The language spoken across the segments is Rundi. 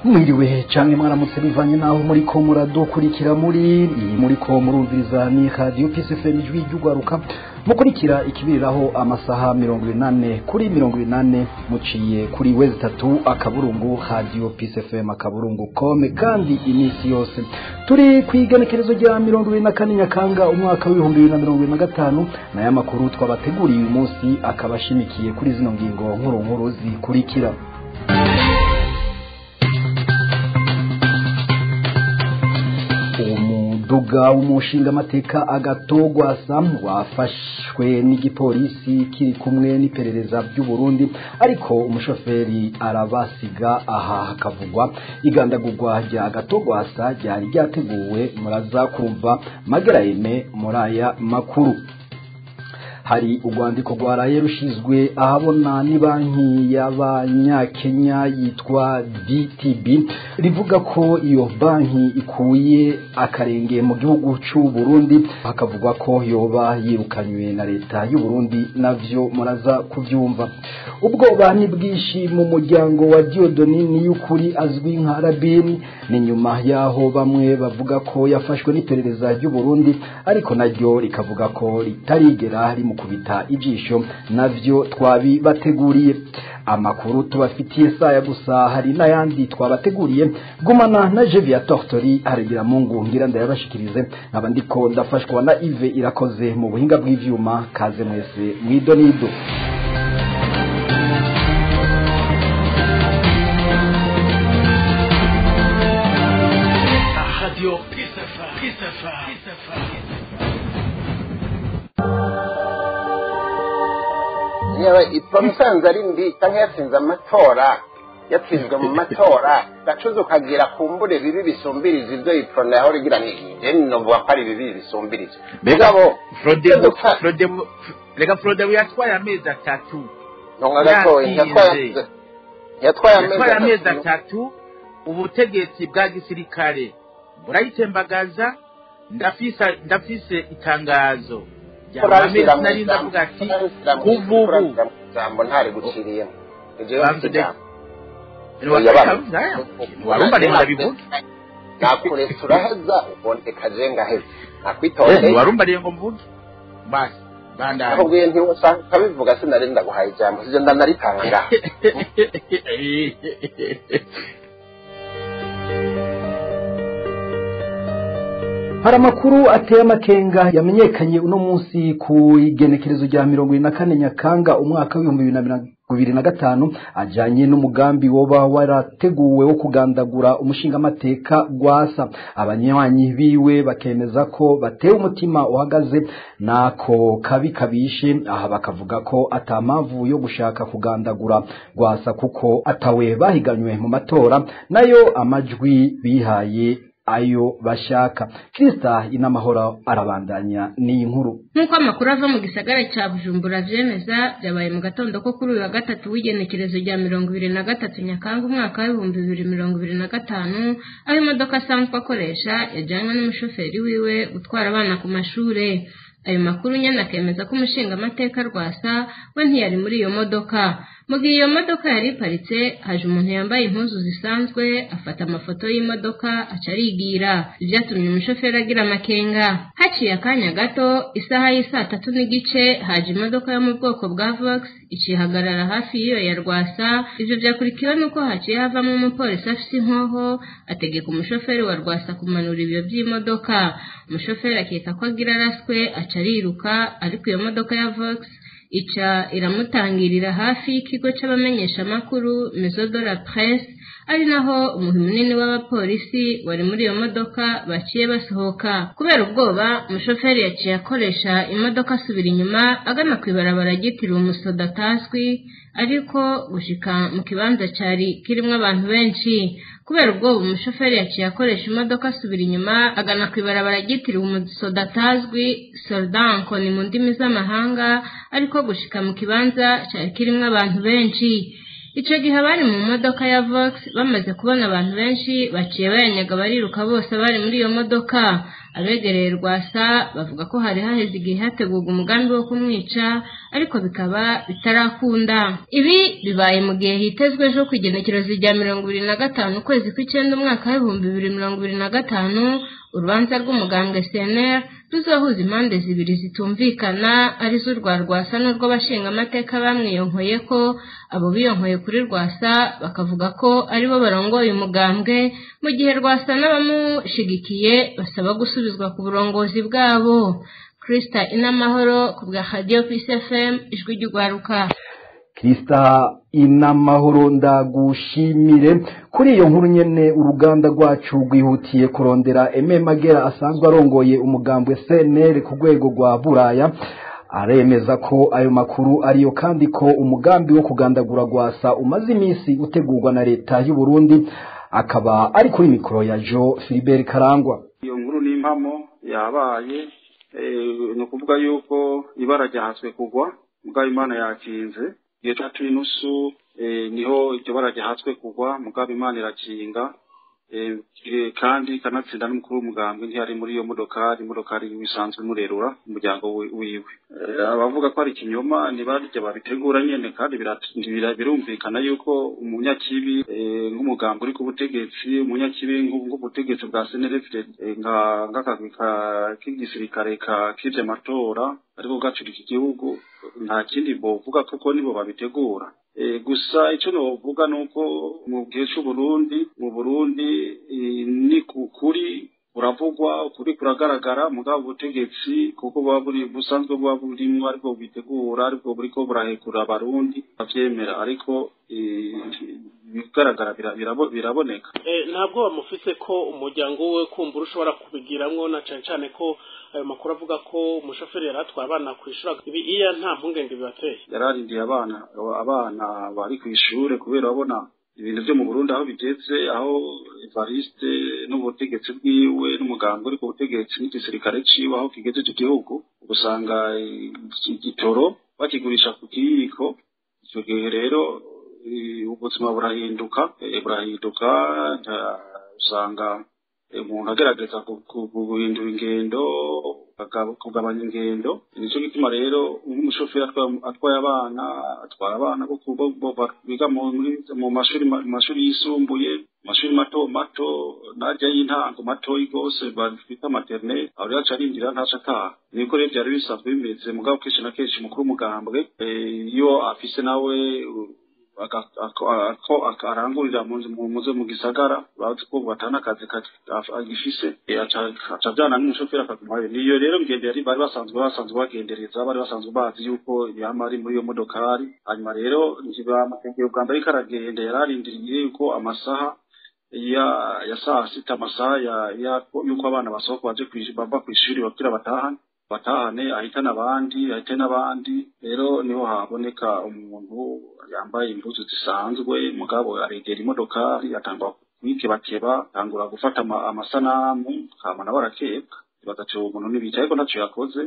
Mwiriwe canke mwaramutse bivanye naho muri ko muradukurikira muri iyi muri ko murumviriza ni Radio Peace FM ijwi ry'ugwaruka mukurikira ikibiriraho amasaha 84 kuri 84 muciye kuri wezi 3 akaburungu Radio Peace FM akaburungu com. Kandi iminsi yose turi kwigenekerezo rya 24 Nyakanga umwaka w'ibihumbi 2025 na makuru twabateguriye uyu munsi akabashimikiye kuri zino ngingo nkuru nkuru zikurikira. Umuduga w'umushinga amateka Agatogwasa wafashwe n'igipolisi kiri kumwe n'iperereza by'u Burundi, ariko umushoferi arabasiga. Aha hakavugwa igandagurwa rya Agatogwasa ryari ryateguwe. Muraza kumva Magera Aime muri aya makuru. Hari urwandiko rwaraye rushizwe ahabona ni banki y'abanyakenya yitwa DTB rivuga ko iyo banki ikuye akarenge mu gihugu cy'u Burundi, hakavugwa ko yoba yirukanywe na leta y'u Burundi, navyo muraza kuvyumva. Ubwoba ni bwinshi mu muryango wa Dieudonné Niyukuri azwi nka Rabin, ni nyuma yaho bamwe bavuga ko yafashwe n'iperereza ry'u Burundi, ariko naryo rikavuga ko ritarigera rimukubita ijisho, navyo twabibateguriye. Amakuru tubafitiye saya gusa hari n'ayandi twabateguriye. Gumana na Jevia Tortori aragira mungu ngira ndayabashikirize, nkaba ndiko ndafashwa na Yves Irakoze mu buhinga bw'ivyuma. Kaze mwese mwidonido. Radio Peace FM, Peace FM, Peace FM. Yewe ipfa ari mbi cyangwa yatsinze amatora, yatsinzwe mu matora gacuza ukagira kumbure bibi bisumbirije ibyo iprona yahora igira ni novuga ko ari bibi bisumbirije. Mugabo Rega Frodebu yatwaye amezi atatu. Nonga gatoya yatwaye amezi atatu, ubutegetsi bwa gisirikare burayitembagaza. Ndafise itangazo nari ndavuga ati kuvubu jambo ntari guciriyemo. Warumva rero ndabivuga nakuretse uraheza uboneka je ngaheza nakwitondeye. Warumva rero ngo mvuge basi bandanye nakubwiye nti usanga ukabivuga sinari ndaguhaye ijambo sije ndanaritanga ngaha. Hari amakuru ateye amakenga yamenyekanye uno munsi ku igenekerezo rya 24 Nyakanga umwaka w'ibihumbi 2025 ajanye n'umugambi woba warateguwe wo kugandagura umushinga amateka Gwasa. Abanywanyi biwe bakemeza ko batewe umutima uhagaze nako kabi kabishe. Aha bakavuga ko atamavu yo gushaka kugandagura Gwasa kuko atawe bahiganywe mu matora, nayo amajwi bihaye ayo bashaka. Krista Inamahoro arabandanya ni inkuru. Nkuko amakuru ava mu gisagara ca Bujumbura vyemeza, byabaye mu gatondo ko kuri uyu wa gatatu w'igenekerezo rya 23 Nyakanga umwaka w'ibihumbi 2025, aho imodoka asanzwe akoresha yajanywe n'umushoferi wiwe gutwara abana ku mashure. Ayo makuru nyene akemeza ko umushinga amateka Rwasa we ntiyari muri iyo modoka. Mu gihe iyo modoka yari iparitse, haje umuntu yambaye impuzu zisanzwe afata amafoto y'imodoka aca arigira, ivyatumye umushoferi agira amakenga. Haciye akanya gato, isaha y'isaa 3:15, haje imodoka yo mu bwoko bwa Vox icihagarara hafi y'iyo ya Rwasa. Ivyo vyakurikiwe nuko haciye havamwo umupolisi afise inkoho ategeka umushoferi wa Rwasa kumanura ibiyo vy'imodoka. Umushoferi akeka ko agira araswe aca ariruka, ariko iyo modoka ya Vox ica iramutangirira hafi y'ikigo c'abamenyesha makuru Maison de la Presse, ari naho umuhi munini w'abapolisi wari muri iyo modoka baciye basohoka. Kubera ubwoba, umushoferi yaciye akoresha imodoka asubira inyuma agana kw'ibarabara ryitiriwe umusoda atazwi, ariko gushika mu kibanza cari kirimwo abantu benshi. Kubera ubwoba, umushoferi yaciye akoresha imodoka asubira inyuma agana kw'ibarabara ryitiriwe umusoda atazwi Soldat Nkoni mu ndimi z'amahanga, ariko gushika mu kibanza cari kirimwo abantu benshi. Ico gihe abari mu modoka ya Vox bamaze kubona abantu benshi baciye bayanyaga bariruka bose bari muri iyo modoka. Abegereye Rwasa bavuga ko hari haheze igihe hategurwa umugambi wo kumwica, ariko bikaba bitarakunda. Ibi bibaye mu gihe hitezwe ejo ku igenekerezo rya 25 ukwezi kw'icenda umwaka w'2025 urubanza rw'umugambwe CNL ruzohuza impande zibiri zitumvikana, arizo urwa Rwasa n'urw'abashingamateka bamwiyonkoye ko abo biyonkoye kuri Rwasa bakavuga ko aribo barongoye umugambwe, mu gihe Rwasa n'abamushigikiye basaba gusubizwa ku burongozi bwabo. Krista Inamahoro ku bwa Radio Peace FM, ijwi ry'urwaruka. Krista Inamahoro, ndagushimire kuri iyo nkuru nyene. Uruganda rwacu rwihutiye kurondera Aime Magera asanzwe arongoye umugambwe CNL ku rwego rwa Buraya, aremeza ko ayo makuru ariyo kandi ko umugambi wo kugandagura Rwasa umaze iminsi utegurwa na leta y'u Burundi. Akaba ari kuri mikoro ya Jo Philibert Karangwa. Iyo nkuru ni impamo yabaye, ni ukuvuga yuko ibara ryahatswe kugwa mugabo Imana yakinze. Igihe cya 3:30 niho iryo bara ryahatswe kugwa, mugabo Imana irakinga, kandi kanatsinda n'umukuru w'umugambwe ntiyari muri iyo modokari, imodokari isanzwe imurerura umuryango wiwe. Abavuga ko ari ikinyoma ntibarya babitegura nyene, kandi birumvikana yuko umunyakibi nk'umugambwe uri ku butegetsi, umunyakibi nk'ubutegetsi bwa CNDD-FDD, nk'akagwi k'igisirikare kivye amatora ariko gacurika igihugu, nta kindi bovuga kuko nibo babitegura. Gusa icyo novuga nuko mu gihe c'Uburundi, mu Burundi ni kukuri kuravugwa, ukuri kuragaragara, mugabo ubutegetsi kuko buba buri busanzwe buba burimwo ariko bitegura, ariko buriko burahekura abarundi bavyemera, ariko ibigaragara biraboneka. Ntabwo bamufise ko umuryango we kumbura ushobora kubigiramwo, na cane cane ko ayo makuru avuga ko umushoferi yari atwaye abana kw'ishuri. Ibi iya nta mpungenge bibateye? Yararindiye abana bari kw'ishure, kubera babona ibintu vyo mu Burundi aho bigeze, aho Evariste n'ubutegetsi bwiwe n'umugambwe uri ku butegetsi n'igisirikare ciwe aho kigejeje igihugu, usanga igitoro bakigurisha ku kiyiko. Ico gihe rero ubuzima burahinduka, usanga umuntu agerageza guhindura ingendo, kugabanya ingendo. Nico gituma rero nk'umushoferi atwaye abana, atwara abana biga mu mashuri yisumbuye, amashuri mato mato najya y'intango matoyi gose bita maternelle, aho rero aca arindira ntaca ataha. Niko rero vyari bisanzwe bimeze, mugabo kenshi na kenshi umukuru w'umugambwe iyo afise nawe arangurira muze mu gisagara, bazi ko batana akazi agifise, aca ajana n'umushoferi akagumayo. Niyo rero ngendo yari bari basanzwe bagendereza, bari basanzwe bazi yuko yama ari muri iyo modokari. Hanyuma rero ntibamutegeye ubwa mbere ariko aragenda, yararindiriye yuko amasaha ya saa sita, amasaha yuko abana basohoka baje bava kw'ishuri bakira batahane, ahitana abandi. Rero niho haboneka umuntu yambaye impuzu zisanzwe, mugabo aregera imodokari, atangura kwikebakeba, atangura gufata amasanamu, hama nawe arakebwa, bagaca uwo muntu n'ibica, ariko ntaco yakoze.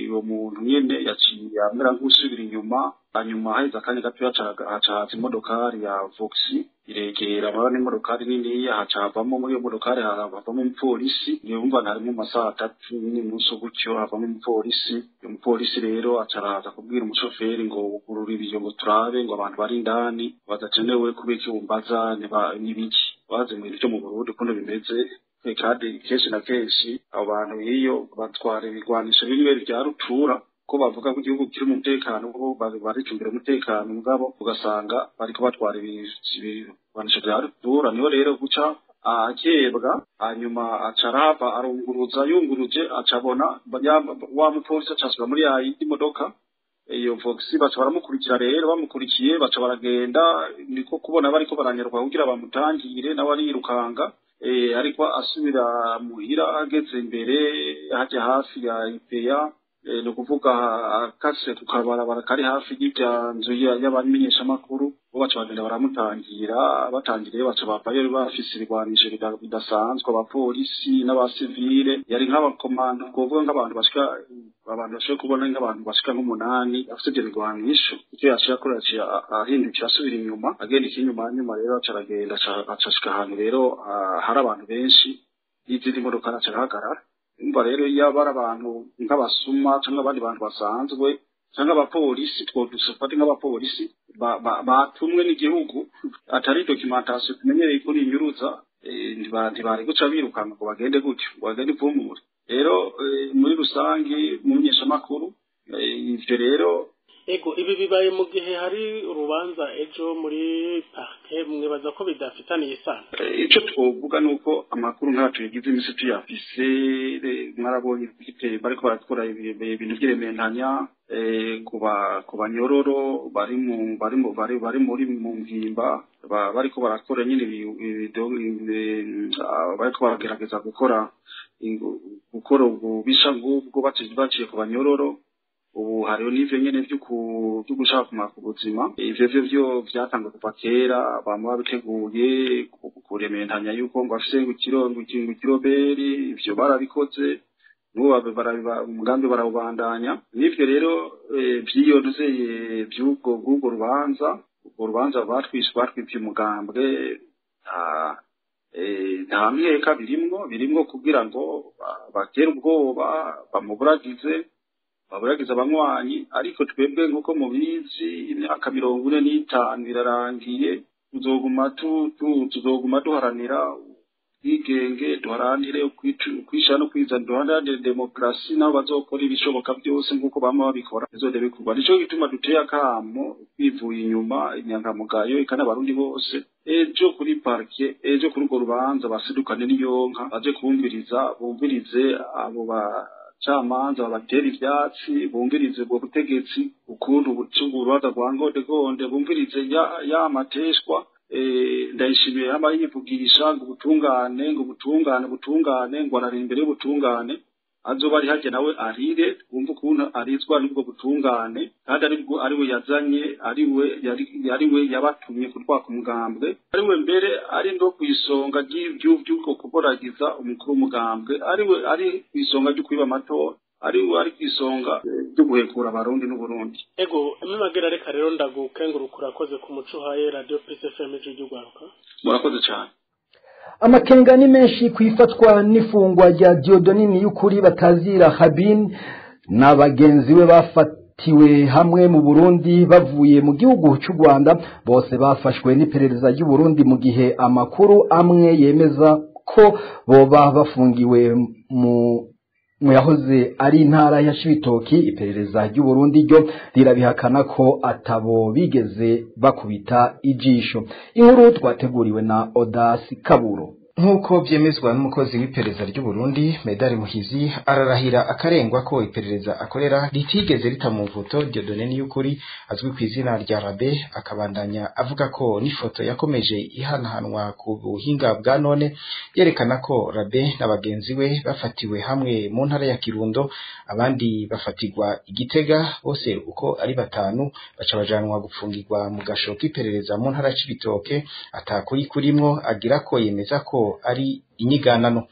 Uwo muntu nyene yaciye amera nk'usubira inyuma, hanyuma haheze akanya gatoya haca haza imodokari ya Voxy iregera, murabona imodokari niniya, haca havamo muri iyo modokari havamo umupolisi. Niyumva ntari mu masaha 3:30 gutyo havamo umupolisi. Uyo mupolisi rero aca araza kubwira umushoferi ngo ugurura ibiyo ngo turabe ngo abantu bari indani badakenewe kubika ibumbaza n'ibiki bazi mu bintu vyo mu Burundi ukuntu bimeze. Kandi kenshi na kenshi abo bantu iyo batwara ibigwanisho bimwe vya rutura, ko bavuga ko igihugu kiri mu mutekano, bo baricumbira umutekano, mugabo ugasanga bariko batwara ibigwanisho vya rutura. Niho rero guca akebwa, hanyuma aca arahava arunguruza, yunguruje acabona wa mupolisi acasubira muri ya yindi modoka iyo Voxy, baca baramukurikira. Rero bamukurikiye baca baragenda, niko kubona bariko baranyaruka kugira bamutangire, nawe arirukanga, ariko asubira muhira. Ageze imbere haja hafi ya IPA, ni ukuvuga akase ku kabarabara kari hafi y'ibya nzu y'abamenyeshamakuru, bo baca bagenda baramutangira. Batangiriye baca bavayo bafise ibigwanisho bidasanzwe, abapolisi n'abasivile, yari nk'abakomando, twovuga nk'abantu bashika, abantu bashoboye kubona nk'abantu bashika nk'umunani afise ivyo bigwanisho. Icyo yaciye akora, yaciye ahindukira asubira inyuma, agenda ikinyuma nyuma rero aca aragenda aca ashika ahantu rero hari abantu benshi y'izindi modoka, aca arahagarara. Umva rero iyo ari abantu nk'abasuma cyangwa abandi bantu basanzwe cyangwa abapolisi, twodufate nk'abapolisi batumwe n'igihugu, atari documentation tumenyereye ko ninyuruza, ntibari guca birukanka ngo bagende gutyo, ngo bagende ivumure. Rero muri rusange mu menyeshamakuru ivyo rero. Ego, ibi bibaye mu gihe hari urubanza ejo muri parke, mwibaza ko bidafitaniye isano? Icyo twovuga ni uko amakuru ntacu yagize iminsi tuyafise. Mwarabonye bariko barakora ibintu vy'irementanya ku banyororo bari mu bari mu bari bari muri mu mpimba, bariko barakora nyine, bariko baragerageza gukora ububisha ngubwo baciye ku banyororo. Ubu hariho n'ivyo nyene vyo gushaka kumaka ubuzima. Ivyo vyo vyatanzwe kuva kera, bama babiteguye kurementanya yuko ngo afise ngo ikiroberi. Ivyo barabikoze, n'ubu umugambi barawubandanya. N'ivyo rero vyiyonzeye vy'ubwo bw'ubwo rubanza, urwo rubanza batwivye umugambwe, nta mweka birimwo kugira ngo batere ubwoba, bamuburagize, baburagiza abanywanyi. Ariko twebwe nk'uko mubizi, imyaka 45 irarangiye, tuzoguma duharanira ubwigenge, duharanire ukwishyira no kwizana, duharanire demokarasi. Nabo bazokora ibishoboka byose nk'uko bama babikora, bizode bikorwa. Nico gituma duteye akamo twivuye inyuma inyangamugayo eka n'abarundi bose, ejo kuri parke, ejo kuri urwo rubanza, basidukane n'iyonka baje kumviriza, bumvirize abo bacamanza babatera ivyatsi, bumvirize ubwo butegetsi ukuntu urubanza rwa ngondegonde, bumvirize ya mateshwa Ndayishimiye yama yivugisha ngo ubutungane, ngo ubutungane, ubutungane, ngo arari imbere y'ubutungane. Azoba ari harya nawe arire, wumve ukuntu arizwa n'ubwo butungane, kandi aribwo ariwe yazanye, ariwe yabatumye kutwaka umugambwe, ariwe mbere ari ndo kw'isonga ry'ubwo kuboragiza umukuru w'umugambwe, ariwe ari kw'isonga ryo kwiba amatora, ariwe ari kw'isonga ryo guhekura abarundi n'Uburundi. Ego, Magera, reka rero ndagukenguruka, urakoze ku muco uhaye Radio Peace FM ijwi ry'urwaruka. Murakoze cyane. Amakenga ni menshi ku ifatwa n'ifungwa rya Dieudonne Niyukuri batazira Habin na bagenzi we bafatiwe hamwe mu Burundi bavuye mu gihugu cy'u Rwanda. Bose bafashwe n'iperereza ry'u Burundi, mu gihe amakuru amwe yemeza ko boba bafungiwe mu yahoze ari intara ya Cibitoki. Iperereza ry'u Burundi ryo rirabihakana ko atabo bigeze bakubita ijisho. Inkuru twateguriwe na Odasi Kaburo. Nk'uko byemezwa n'umukozi w'iperereza ry'u Burundi Medari Muhizi, ararahira akarengwa ko iperereza akorera ritigeze rita mu mvuto Dieudonne Niyukuri azwi ku izina rya Rabe. Akabandanya avuga ko n'ifoto yakomeje ihanahanwa ku buhinga bwa none yerekana ko Rabe na bagenzi we bafatiwe hamwe mu ntara ya Kirundo, abandi bafatirwa Igitega, bose uko ari batanu baca bajanwa gupfungirwa mu gasho k'iperereza mu ntara ya Cibitoke. Atakuri kurimwo agira ko yemeza ko ari inyiganano.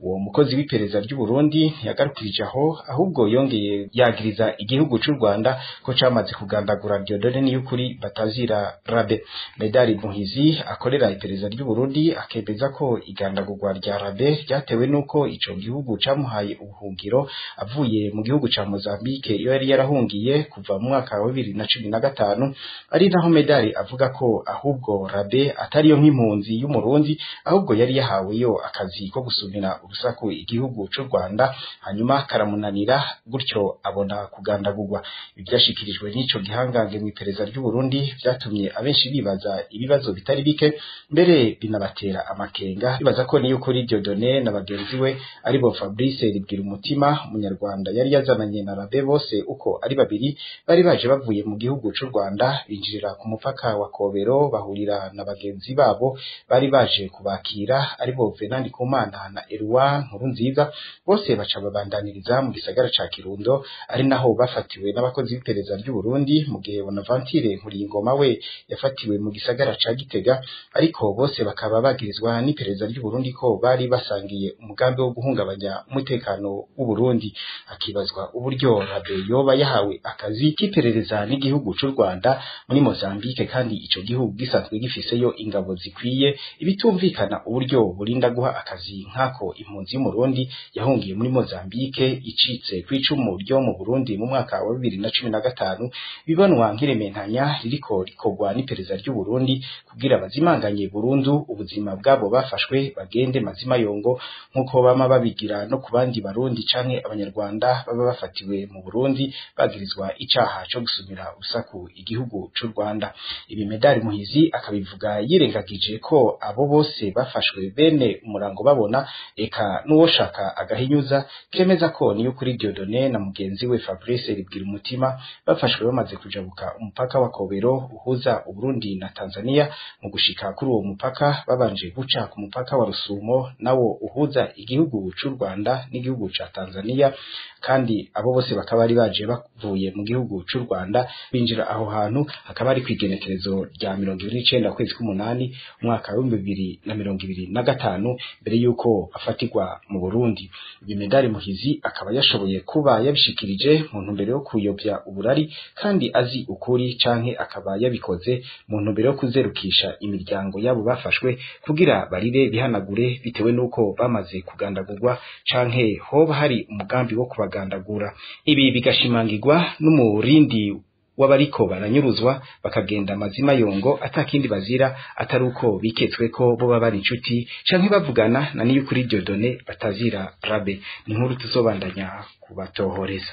Uwo mukozi w'iperereza ry'u Burundi ntiyagarukirije aho, ahubwo yongeye yagiriza igihugu cy'u Rwanda ko camaze kugandagura Dieudonne Niyukuri batazira Rabe. Medari Muhizi akorera iperereza ry'u Burundi akemeza ko igandagurwa rya Rabe ryatewe nuko ico gihugu camuhaye ubuhungiro avuye mu gihugu ca Mozambique iyo yari yarahungiye kuva mu mwaka wa 2015. Ari naho Medari avuga ko ahubwo Rabe atariyo nk'impunzi y'Umurundi, ahubwo yari yahaweyo akazi ko gusumira urusaku igihugu cy'u Rwanda, hanyuma karamunanira gutyo abona kugandagurwa. Ibyashikirijwe n'ico gihangange mu iperereza ry'u Burundi byatumye abenshi bibaza ibibazo bitari bike, mbere binabatera amakenga, bibaza ko niyo kuri Dieudonne na bagenzi we aribo Fabrice Ribwira umutima, umunyarwanda yari yazananye na Rabe, bose uko ari babiri bari baje bavuye mu gihugu cy'u Rwanda, binjirira ku mupaka wa Kobero bahurira na bagenzi babo bari baje kubakira aribo Venant Ndikumana na Eloi Nkurunziza, bose baca babandaniriza mu gisagara ca Kirundo, ari naho bafatiwe n'abakozi b'iperereza ry'u Burundi, mu gihe Bonaventure Nkuriyingoma we yafatiwe mu gisagara ca Gitega. Ariko bose bakaba bagirizwa n'iperereza ry'u Burundi ko bari basangiye umugambi wo guhungabanya umutekano w'u Burundi. Hakibazwa uburyo Rabe yoba yahawe akazi k'iperereza n'igihugu c'u Rwanda muri Mozambique, kandi ico gihugu gisanzwe gifiseyo ingabo zikwiye, ibitumvikana uburyo burinda guha guha akazi nk'ako impunzi y'Umurundi yahungiye muri Mozambique icitse kw'icumu ryo mu Burundi mu mwaka wa 2015 bibonwa nk'irementanya ririko rikorwa n'iperereza ry'u Burundi kugira bazimanganye burundu ubuzima bwabo bafashwe bagende mazima yongo nkuko bama babigira no kubandi barundi canke abanyarwanda baba bafatiwe mu Burundi bagirizwa icaha co gusumira urusaku igihugu c'u Rwanda. Ibi Medali Muhizi akabivuga yirengagije ko abo bose bafashwe bene umurango babona eka n'uwoshaka agahinyuza kemeza ko niyo kuri Dieudonné na mugenzi we Fabrice Ribwira umutima bafashwe bamaze kujabuka umupaka wa Kobero uhuza Uburundi na Tanzania. Mu gushika kuri uwo mupaka babanje guca ku mupaka wa Rusumo nawo uhuza igihugu c'u Rwanda n'igihugu ca Tanzania, kandi abo bose bakaba ari baje bavuye mu gihugu c'u Rwanda binjira aho hantu hakaba ari kwigenekerezo rya 29 kwezi k'umunani umwaka wa 2025 mbere yuko afatirwa mu Burundi. Ibi Medali Muhizi akaba yashoboye kuba yabishikirije mu ntumbero yo kuyobya uburari kandi azi ukuri, canke akaba yabikoze mu ntumbero yo kuzerukisha imiryango yabo bafashwe kugira barire bihanagure bitewe nuko bamaze kugandagurwa canke hoba hari umugambi wo kubagandagura. Ibi bigashimangirwa n'umurindi w'abariko baranyuruzwa bakagenda mazima yongo atakindi bazira atari uko biketswe ko bo baba ari inshuti canke bavugana na niyo kuri Dieudonné batazira rabe. Ni inkuru tuzobandanya kubatohoreza.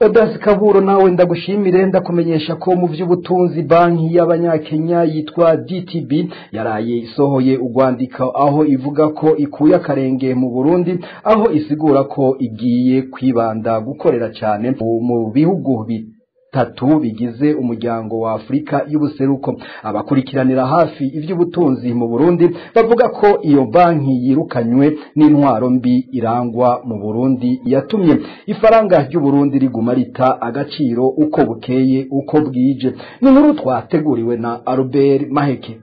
Odas Kaburo nawe ndagushimire, ndakumenyesha ko mu vy'ubutunzi banki y'abanyakenya yitwa DTB yaraye isohoye urwandiko aho ivuga ko ikuye akarenge mu Burundi, aho isigura ko igiye kwibanda gukorera cyane mu bihugu bitatu bigize umuryango wa Afrika y'ubuseruko. Abakurikiranira hafi ivy'ubutunzi mu Burundi bavuga ko iyo banki yirukanywe n'intwaro mbi irangwa mu Burundi yatumye ifaranga ry'u Burundi riguma rita agaciro uko bukeye uko bwije. Ni nkuru twateguriwe na Albert Maheke.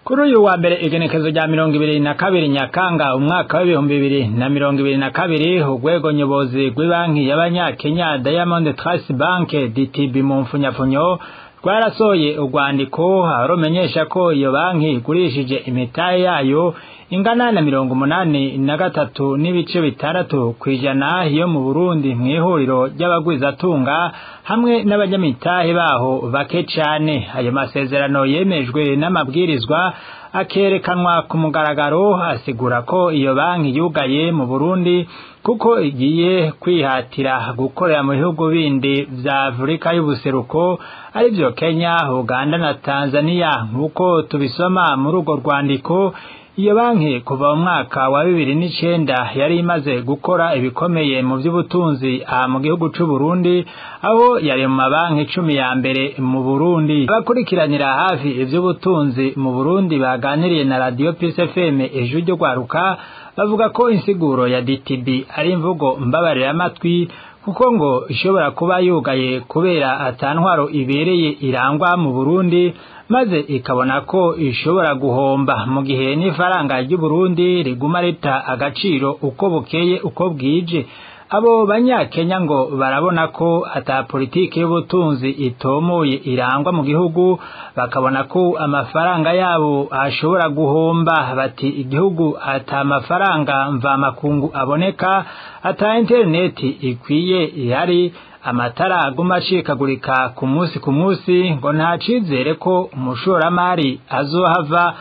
Kuri uyu wa mbere igenekezo rya 22 Nyakanga umwaka wa 2022 urwego nyobozi rw'ibanki y'abanyakenya Diamond Trust Bank DTB mu mfunyafunyo rwarasohoye urwandiko rumenyesha ko iyo banki igurishije imitahe yayo ingana na 83.6% yo mu Burundi mu ihuriro ry'abagwizatunga hamwe n'abanyamitahe baho bake cane. Ayo masezerano yemejwe n'amabwirizwa akerekanwa ku mugaragaro, asigura ko iyo banki yugaye mu Burundi kuko igiye kwihatira gukorera mu bihugu bindi vya Afrika y'ubuseruko arivyo Kenya, Uganda na Tanzania. Nk'uko tubisoma muri urwo rwandiko, iyo banki kuva mu mwaka wa 2009 yari imaze gukora ibikomeye mu by'ubutunzi mu gihugu c'u Burundi, aho yari mu mabanki 10 ya mbere mu Burundi. Abakurikiranira hafi ivy'ubutunzi mu Burundi baganiriye na Radio Peace FM ejo ryo gwaruka bavuga ko insiguro ya DTB ari imvugo mbabarira amatwi, kuko ngo ishobora kuba yugaye kubera atantwaro ibereye irangwa mu Burundi, maze ikabona ko ishobora guhomba mu gihe n'ifaranga ry'u Burundi riguma rita agaciro uko bukeye uko bwije. Abo banyakenya ngo barabona ko ata politiki y'ubutunzi itomoye irangwa mu gihugu, bakabona ko amafaranga yabo ashobora guhomba. Bati igihugu ata mafaranga mvamakungu aboneka, ata interineti ikwiye ihari, amatara aguma acikagurika ku munsi ku munsi, ngo nta cizere ko umushoramari azohava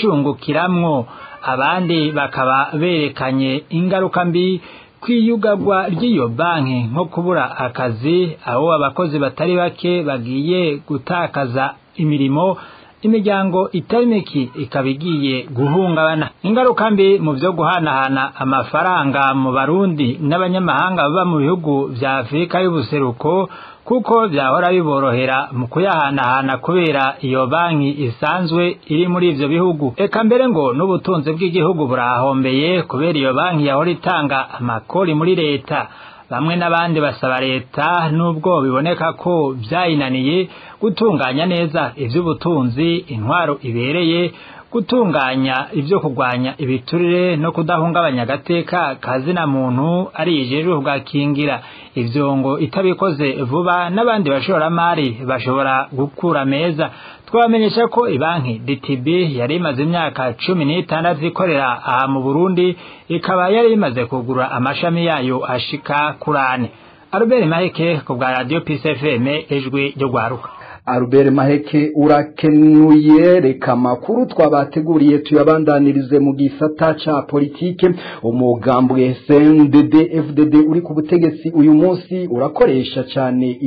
acungukiramwo. Abandi bakaba berekanye ingaruka mbi kwiyugagwa ry'iyo banki, nko kubura akazi, aho abakozi batari bake bagiye gutakaza imirimo, imiryango itari mike ikaba igiye guhungabana. Ingaruka mbi mu byo guhanahana amafaranga mu Barundi n'abanyamahanga baba mu bihugu vya Afrika y'ubuseruko, kuko vyahora biborohera mu kuyahanahana kubera iyo banki isanzwe iri muri ivyo bihugu. Eka mbere ngo n'ubutunzi bw'igihugu burahombeye kubera iyo banki yahora itanga amakori muri leta. Bamwe n'abandi basaba leta, nubwo biboneka ko vyayinaniye gutunganya neza ivy'ubutunzi, intwaro ibereye, Gutunganya ivyo kurwanya ibiturire no kudahungabanya agateka kazina muntu ari ijejwe kugakingira. Ivyo ngo itabikoze vuba n'abandi bashoramari bashobora gukura meza. Twabamenyesha ko ibanki DTB yari imaze imyaka 16 ikorera aha mu Burundi, ikaba yari imaze kugura amashami yayo ashika kurane. Albert Maheke ku bwa Radio Peace FM, ijwi ryo gwaruka. Albert Maheke urakenuye. Reka makuru twabateguriye tuyabandanirize mu gisata ca politike. Umugambwe CNDD FDD uri ku butegetsi uyu munsi urakoresha cyane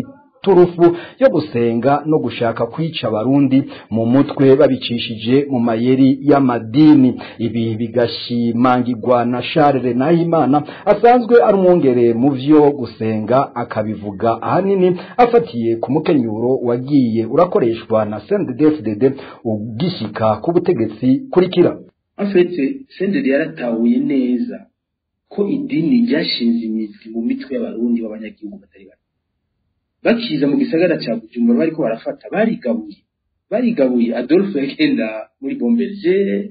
turufu yo gusenga no gushaka kwica abarundi mu mutwe babicishije mu mayeri y'amadini. Ibi bigashimangirwa na Charles Nahimana asanzwe ari umwungere mu vyo gusenga, akabivuga ahanini afatiye ku mukenyuro wagiye urakoreshwa na CNDD-FDD ugishika ku butegetsi. Kurikira. En fait, CNDD yaratahuye neza ko idini ryashinze imizi mu mitwe y'abarundi b'abanyagihugu batari bake. Bakiza mu gisagara ca Bujumbura bariko barafata, barigabuye. Adolphe yagenda muri Bomberger,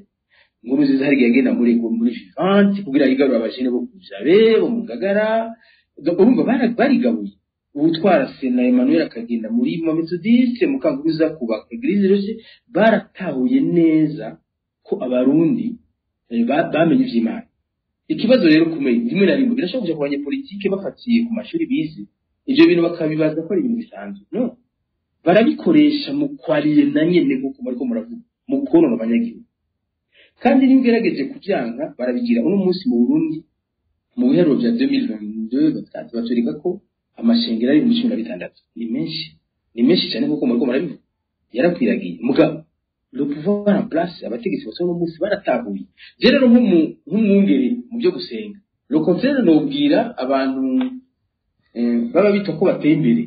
Nkurunziza hari yagenda muri Vivante kugira yigarure abajene bo kujabe bo mu Ngagara. Urumva barigabuye. Uwutwara Sena Emmanuel akagenda muri Methodiste, Mukankuruza kubaka Eglise yose. Baratahuye neza ko abarundi bamenye ivy'Imana. Ikibazo rero kumenya rimwe na rimwe birashobora kuja ku banyepolitike bafatiye ku mashuri bize ivyo bintu bakabibaza ko ari ibintu bisanzwe. No, barabikoresha mu kwariye na nyene nkuko bariko muravuga mu konona abanyagihugu, kandi niyo ugerageje kuvyanka barabigira. Uno munsi mu Burundi mu biharuro vya 2022 batwereka ko amashengero ari 16. Ni menshi, ni menshi cyane nkuko muriko murabivuga, yarakwiragiye. Mugabo le pouvoir en place, abategetsi bose uno munsi baratahuye. Je rero nk'umwungere mu byo gusenga, le contraire, nobwira abantu baba bita ko bateye imbere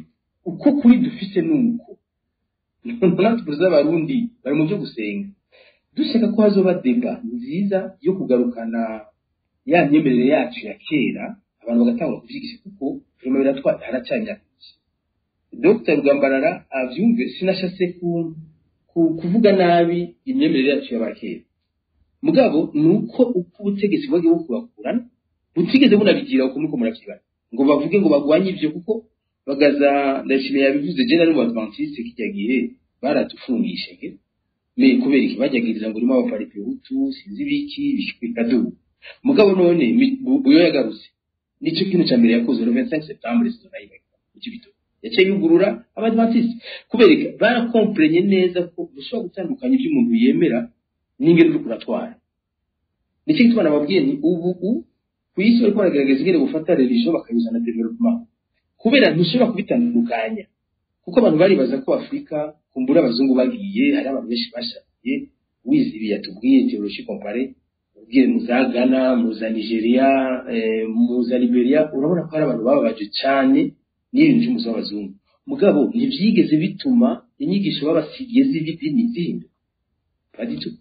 uko kuri dufise nuko natwe z'abarundi bari mu byo gusenga, dushaka ko hazoba débat nziza yo kugarukana ya myemerere yacu ya kera, abantu bagatangura kuvyigisha, kuko vraiment biratwara haracyari imyaka myinshi. Dr Rugambarara avyumve, sinashase kuvuga nabi imyemerere yacu y'abakera, mugabo nuko uko ubutegetsi bwagiye bukubakurana butigeze bunabigira uko muriko muravyibana ngo bavuge ngo bagwanye ivyo, kuko bagaza ndashimiye yabivuze. Je nari mu Adventiste kijya gihe baratufungishe me kubera iki bajyagiriza ngo urimo abaparipehutu sinzi biki bikadubu. Mugabo none Buyo yagarutse, nico kintu ca mbere yakoze le 25 septembre mu Cibitoke, yaciye yugurura abadventiste kubera iki barakomprenye neza ko ushobora gutandukanya ivyo umuntu yemera n'ingene uriko uratwara. Nicyo gituma nababwiye ni ubu ku isi bariko baragerageza ingene gufata religion bakayuzana développement, kubera ntushobora kubitandukanya, kuko abantu baribaza ko Afrika kumbura abazungu bagiye hari abantu benshi bashakiye wize ibi yatubwiye théologie comparée, ubwiye mu za Ghana, mu za Nigeria, mu za Liberia, urabona ko hari abantu bababaje cyane n'ibintu by'umuzo w'abazungu. Mugabo ntivyigeze bituma inyigisho babasigiye z'idini zihinduka, pas du tout.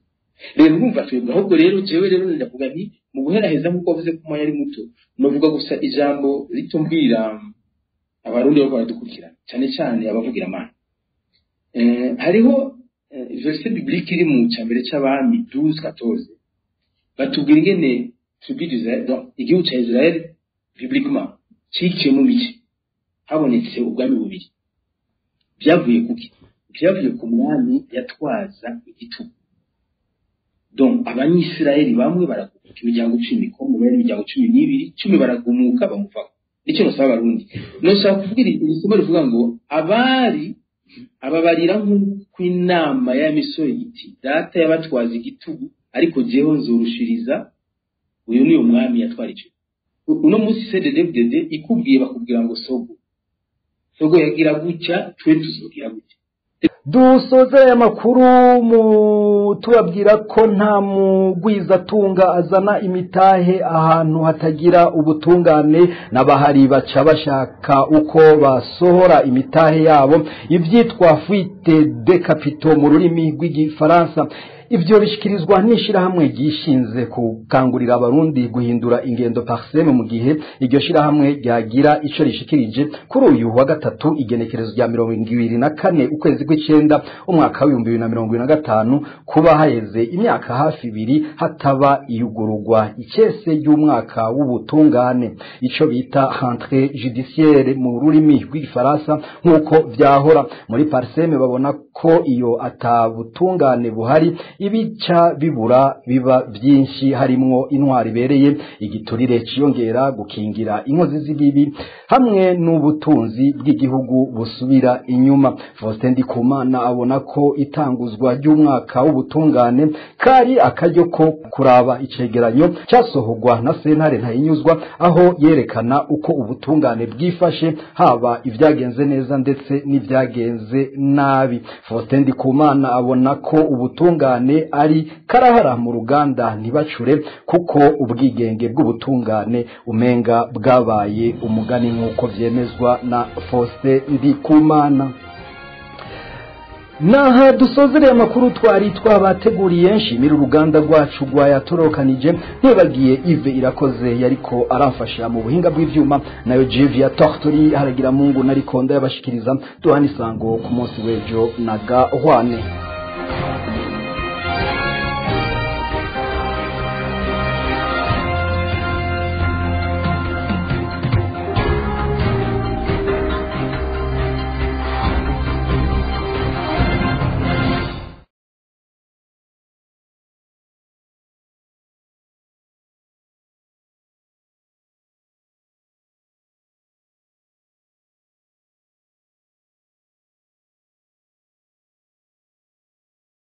Rero urumva twebwe ahubwo rero jewe rero ndavuga nti mu guheraheza nk'uko wavuze ko umwanya ari muto, novuga gusa ijambo rito mbwira abarundi bariko baradukurikirana, cyane cyane abavugira Imana. Hariho verset biblique iri mu cambere c'abami 12:14, batubwira ingene tribu d'Israël, donc igihugu ca Israël bibliquement ciciye mu mice, habonetse ubwami bubiri. Byavuye kuki? Byavuye ku mwami yatwaza igitugu. Donc abanyisirayeli bamwe baragumuka, imiryango 10 ko mu bari imiryango 12, 10 baragumuka bamuvako. Nicyo nosaba abarundi, nosaba kuvuga iri somo rivuga ngo abari ababarira nk'uko inama y'amisoro iti data yabatwaza igitugu, ariko jeho nzorushiriza. Uyu ni umwami yatwara ico. Uno munsi CNDD-FDD ikubwiye, bakubwira ngo sogo sogo yagira gutya, twe tuzogira gutya. Dusoze aya makuru mu tubabwira ko nta mugwizatunga azana imitahe ahantu hatagira ubutungane, n'abahari baca bashaka uko basohora imitahe yabo, ibyitwa fuite de capitaux mu rurimi rw'igifaransa. Ivyo bishikirizwa n'ishirahamwe ryishinze gukangurira abarundi guhindura ingendo Parsem, mu gihe iryo shirahamwe ryagira ico rishikirije kuri uyu wa gatatu igenekerezo rya 24 ukwezi kw'icenda umwaka wa 2025, kuba haheze imyaka hafi ibiri hataba iyugururwa icese y'umwaka w'ubutungane, ico bita rentrée judiciaire mu rurimi rw'igifaransa, nk'uko vyahora. Muri Parsem babona ko iyo atabutungane buhari, ibica bibura biba byinshi, harimwo intwari ibereye, igiturire ciyongera, gukingira inkozi z'ibibi, hamwe n'ubutunzi bw'igihugu busubira inyuma. Faustin Ndikumana abona ko itanguzwa ry'umwaka w'ubutungane kari akaryo ko kuraba icegeranyo cyasohorwa na sentare Ntahinyuzwa, aho yerekana uko ubutungane bwifashe, haba ibyagenze neza ndetse n'ibyagenze nabi. Faustin Ndikumana abona ko ubutungane ari karahara mu ruganda ntibacure, kuko ubwigenge bw'ubutungane umenga bwabaye umugani, nk'uko vyemezwa na Faustin Ndikumana. Naha dusozereye amakuru twari twabateguriye. Nshimira uruganda rwacu rwayatorokanije, ntibagiye Ive Irakoze yariko aramfasha mu buhinga bw'ivyuma, nayo Jivia Tortori haragira mungu nariko ndayabashikiriza. Duhana isango ku munsi w'ejo na gahwane.